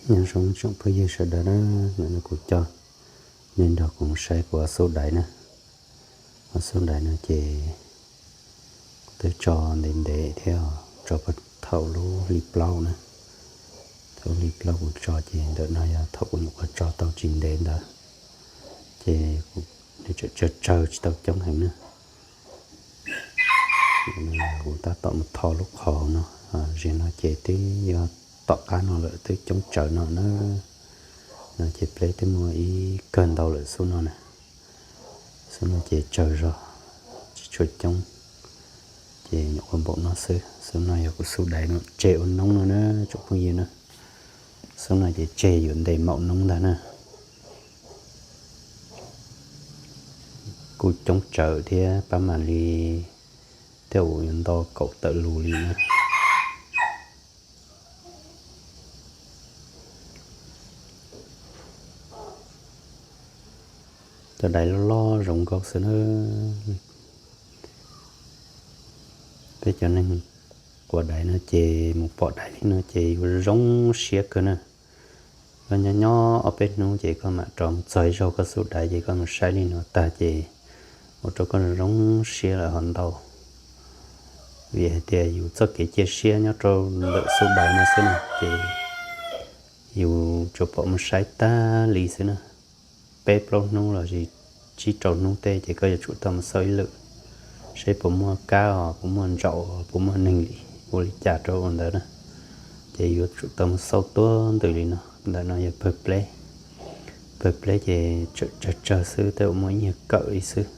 Nyob zoo tsoom phooj ywg sawv daws na, ntawm no kuv coj nej nrog kuv saib kuv ob xub daiv na. Ob xub daiv no ces kuv twb tso ntev ntev thiab, tso puag thaum lub hli plaub na. Thaum lub hli plaub kuv tso ces ntawm no yog thaum kuv nyuam qhuav tso tau tsis ntev ntawd, ces kuv, nws tseem tsawg tsawg tsis tau coob heev na. Kuv tab tom mus tho lub qhov no, ziag no ces twb yog tom qab no lawm twb coob tsawv no na. No ces pleb twb muaj ib kawg ntau lawm xub no na. Xub no ces tsawg zog, tsis tshua coob, ces nyuam qhuav npaum no xwb. Xub no yog kuv xub daiv no tseg ua noob no na tsoom phooj ywg na. Xub no ces tseg yuav ntes maum noob ntag na. Kuj coob tsawv thiab, pab mam li tej zaum yuav nto kaum tawm lus li na. Cov daiv loj loj zoo nkauj xwb na. Peb cov neeg quav daiv no ces mus pom daiv li no ces yuav zoo siab kawg na. Koj nyob nyob ob peb hnub ces koj mam rov mus txog ib zaug koj xub daiv ces koj mus saib li no tag ces ua rau koj zoo siab lawm ho ntau. Vim hais tias yus txoj kev cia siab nyob rau ntawm xub daiv no xwb na ces yus tsuas pom mus saib tag li xwb na. Peb plaub hnub los sis tsib rau hnub tej ces koj yuav tsum tau mus xauj ib lwm, seb puas muaj kab os, puas muaj ntsaum, puas muaj neeg li, ua li cas rau ua ntawd na. Ces yuav tsum tau mus xauj tuab ntws li no. Ntawm no yog pawg pleb. Pawg pleb ces tsawg tsawg xwb, tej zaum muaj ib nyuag kawm li xwb.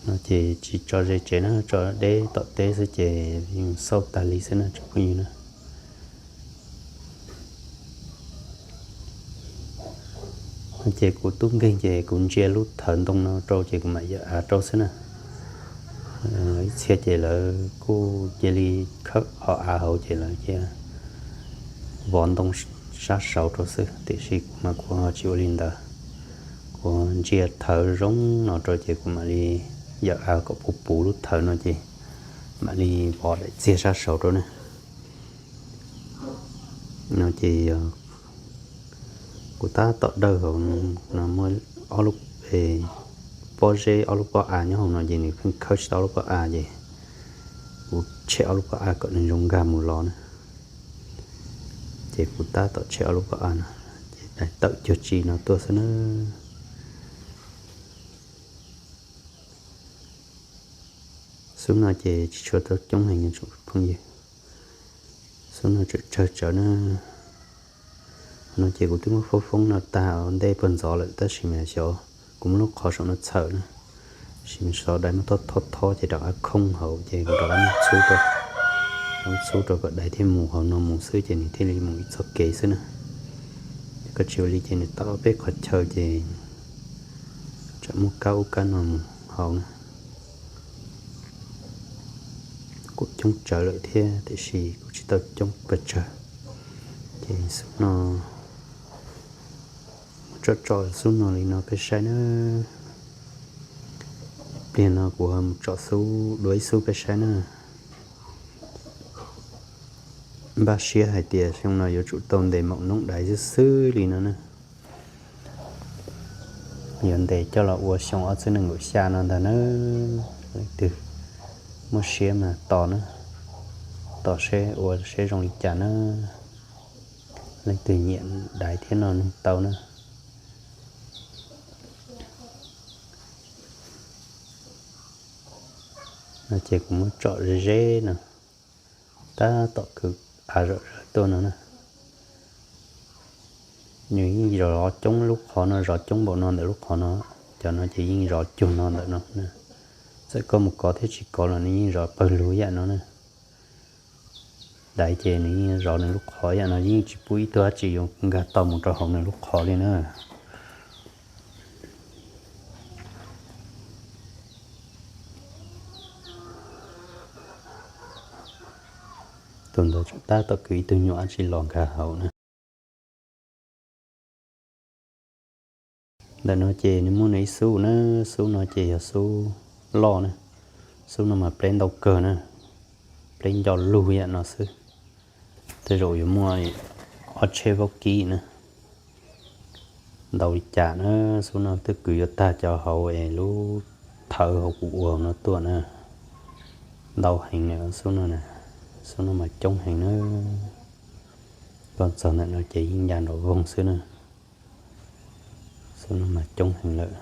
No ces tsis tso ze tsev na, tso deb tom teb xwb ces yeej xauj tag li xwb na tsoom phooj ywg na. No ces kuv tub nkeeg ces kuv ntsia lub thawv ntoo no rau ces kuv mam yawm av rau xwb na. Ib txhia ces lawv kuj cia li khawb hauv av hauv ces lawv cia vov ntoo sab saud rau xwb, tiam sis kuv mas kuv ho tsis ua li ntawd. Kuv ntsia thawv zoo no rau ces kuv mam li yawm av kom puv puv lub thawv no ces mam li vov daim txiag sab saud rau na. No ces yog kuv tab tom dawj hauv no muaj ob lub, pob zeb ob lub pob av nyob hauv no ces nws pheej khawb tsis tau ob lub pob av ces kuv tshem ob lub pob av kom nws zoo nkag mus los na. Ces kuv tab tom tshem ob lub pob av no ces daim tawm cuag tsi no tuaj xwb na. Xub no ces tsis tshua tau coob heev tsoom phooj ywg. Xub no tsawg tsawv na. No ces kuv twb muab foob foob no tag ua ntej puag ntxov lawm tab sis mas xyov kuv muab lub qhov saum no txhawm na, sis mas xov daiv muab thob thob thob ces rov qab khooj hauv ces kuv rov qab muab txhub rau, muab txhub rau kom daiv thiaj mus hauv no mus xwb ces nws thiaj li mus ib txoj kev xwb na. Koj tsis ua li ces nws tawm ob peb qhov chaw ces tsam muaj kab ub kab no mus hauv na. Kuj coob tsawv lawm thiab tiam sis kuj tsis tau coob pes tsawg. Ces xub no muab tsom tsom xub no li no peb saib na. Pliag no kuv ho mus tsom xub dua ib xub peb saib na. Npaj siab hais tias xyoo no yuav tsum tau ntes maum noob daiv xwb xwb li no na. Yuav ntes coj los ua xyoo ob txhiab nees nkaum xya no ntag na. Leej twg muaj siab mas tos na, tos seb ua seb zoo li cas na. Leej twg nyiam daiv thiab noj neeg tau na. No ces kuv muab tsom ze ze no, tab tom kwv av zom zaws tuaj no na. Nws yeej zov coob lub qhov no, zov coob npaum no ntawm lub qhov no. Cov no ces yeej zov cuag no ntawm no na. Txawm koj mus kov thiab tsis kov los nws yeej zov pawg lug yam no na. Daiv ces nws yeej zov nws lub qhov yam no, yeej tsis pub ib tug dab tsi yuav nkag tau mus rau hauv nws lub qhov li na. Tus ntawd tab tom kwv ib tug nyuam dab tsi los nkag hauv na. Ntawm no ces nws muaj nws ib xub na, xub no ces yog xub loj na. Xub no mas pleb ntau kawg na. pleb nco lug yam no xwb. Tej zaum yuav muaj ob tsheb vaub kib na. Ntau li cas na, xub no twb kwv yuav tag cov hauv es lub thawv hauv kuv ua no tuaj na. Ntau heev na xub no, xub no mas coob heev na. Koj txog ntawm no ces yeej ya nram voog xwb na. Xub no mas coob heev lawm.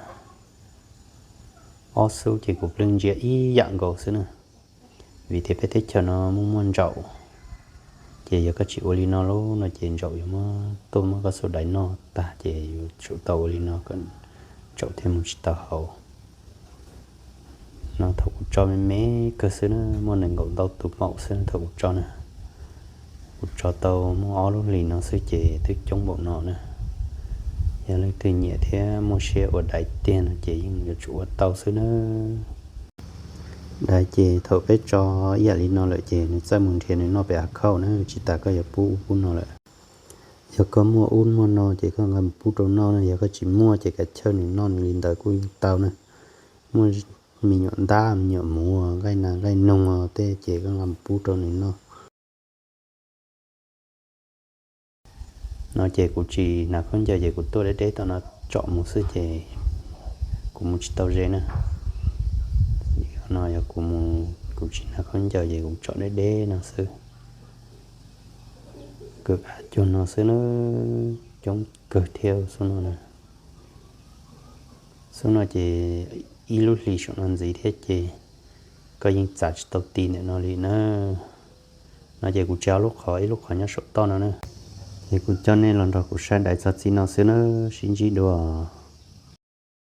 Ob xub ces kuv pheej ntsia ib yam nkaus xwb na. Vim tias peb teb chaws no muaj muaj ntsaum, ces yog koj tsis ua li no lub no ces ntsaum yuav muab tuaj muab koj xub dai noj tag ces yuav tsum tau ua li no kom ntsaum thiaj mus tsis tau hauv. No thaum kuv tso me me kawg xwb na, muaj nees nkaum ntau tus maum xwb thaum kuv tso na. Kuv tso tau muaj ob lub hlis no xwb ces twb coob npaum no na. Yog leej twg nyiam thiab muaj siab ua daiv tiag no ces yeej yuav tsum ua tau xwb na. Daiv ces thaum peb tso ib yam li no lawm ces nws txawj mus nrhiav nws noj pem av khauj na, tsis tas koj yuav pub ub pub no lawm. Yog koj muaj ub muaj no ces koj nqa mus pub rau noj na, yog koj tsis muaj ces kav chawj nws noj nws li ntawd kuj yeej tau na. Muaj me nyuam ntab me nyuam muv nqaij nas nqaij noog tej ces koj nqa mus pub rau nws noj. No ces kuv tsis hnav khaub ncaws ces kuv tuaj deb deb tom no tsom mus xwb ces kuv mus tsis tau ze na. No yog kuv mus kuv tsis hnav khaub ncaws ces kuv tsom deb deb no xwb. Kwv av cuag no xwb na, coob kawg thiab xub no na. Xub no ces ib lub hlis saum no ntxiv thiab ces koj yeej txav tsis tau ti ntawm no li na. No ces kuv tsis ob lub qhov, ib lub qhov nyob saum toj no na. Ces kuv coj nej los nrog kuv saib daiv txog txij no xwb na, sib ntsib dua.